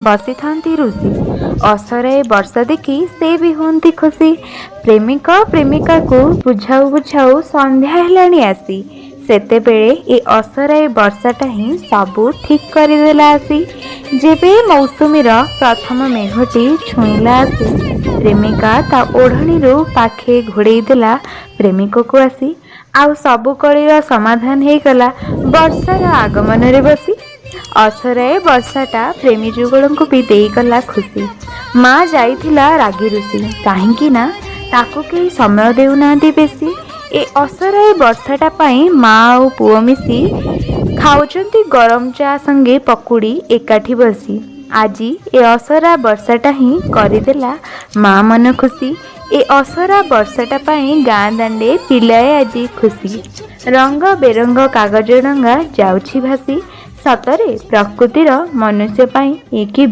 ବସିଥାନ୍ତି ଋଷି। ଅସରାଏ ବର୍ଷା ଦେଖି ସେ ବି ହୁଅନ୍ତି ଖୁସି। ପ୍ରେମିକ ପ୍ରେମିକାକୁ ବୁଝାଉ ବୁଝାଉ ସନ୍ଧ୍ୟା ହେଲାଣି ଆସି, ସେତେବେଳେ ଏ ଅସରାଏ ବର୍ଷାଟା ହିଁ ସବୁ ଠିକ୍ କରିଦେଲା ଆସି। ଯେବେ ମୌସୁମୀର ପ୍ରଥମ ମେଘଟି ଛୁଇଁଲା ଆସି, ପ୍ରେମିକା ତା ଓଢ଼ଣୀରୁ ପାଖେ ଘୋଡ଼େଇ ଦେଲା ପ୍ରେମିକକୁ ଆସି। ଆଉ ସବୁ କଳିର ସମାଧାନ ହେଇଗଲା ବର୍ଷାର ଆଗମନରେ ବସି। ଅସରାଏ ବର୍ଷାଟା ପ୍ରେମୀ ଯୁଗଳଙ୍କୁ ବି ଦେଇଗଲା ଖୁସି। ମା ଯାଇଥିଲା ରାଗି ରୁଷି, କାହିଁକି ନା ତାକୁ କେହି ସମୟ ଦେଉନାହାନ୍ତି ବେଶୀ। ଏ ଅସରାଏ ବର୍ଷାଟା ପାଇଁ ମା ଆଉ ପୁଅ ମିଶି ଖାଉଛନ୍ତି ଗରମ ଚା ସଙ୍ଗେ ପକୁଡ଼ି ଏକାଠି ବସି। ଆଜି ଏ ଅସରା ବର୍ଷାଟା ହିଁ କରିଦେଲା ମା ମନ ଖୁସି। ଏ ଅସରା ବର୍ଷାଟା ପାଇଁ ଗାଁ ଦାଣ୍ଡେ ପିଲାଏ ଆଜି ଖୁସି। ରଙ୍ଗ ବେରଙ୍ଗ କାଗଜ ଡଙ୍ଗା ଯାଉଛି ଭାସି। ସତରେ ପ୍ରକୃତିର ମନୁଷ୍ୟ ପାଇଁ ଏ କି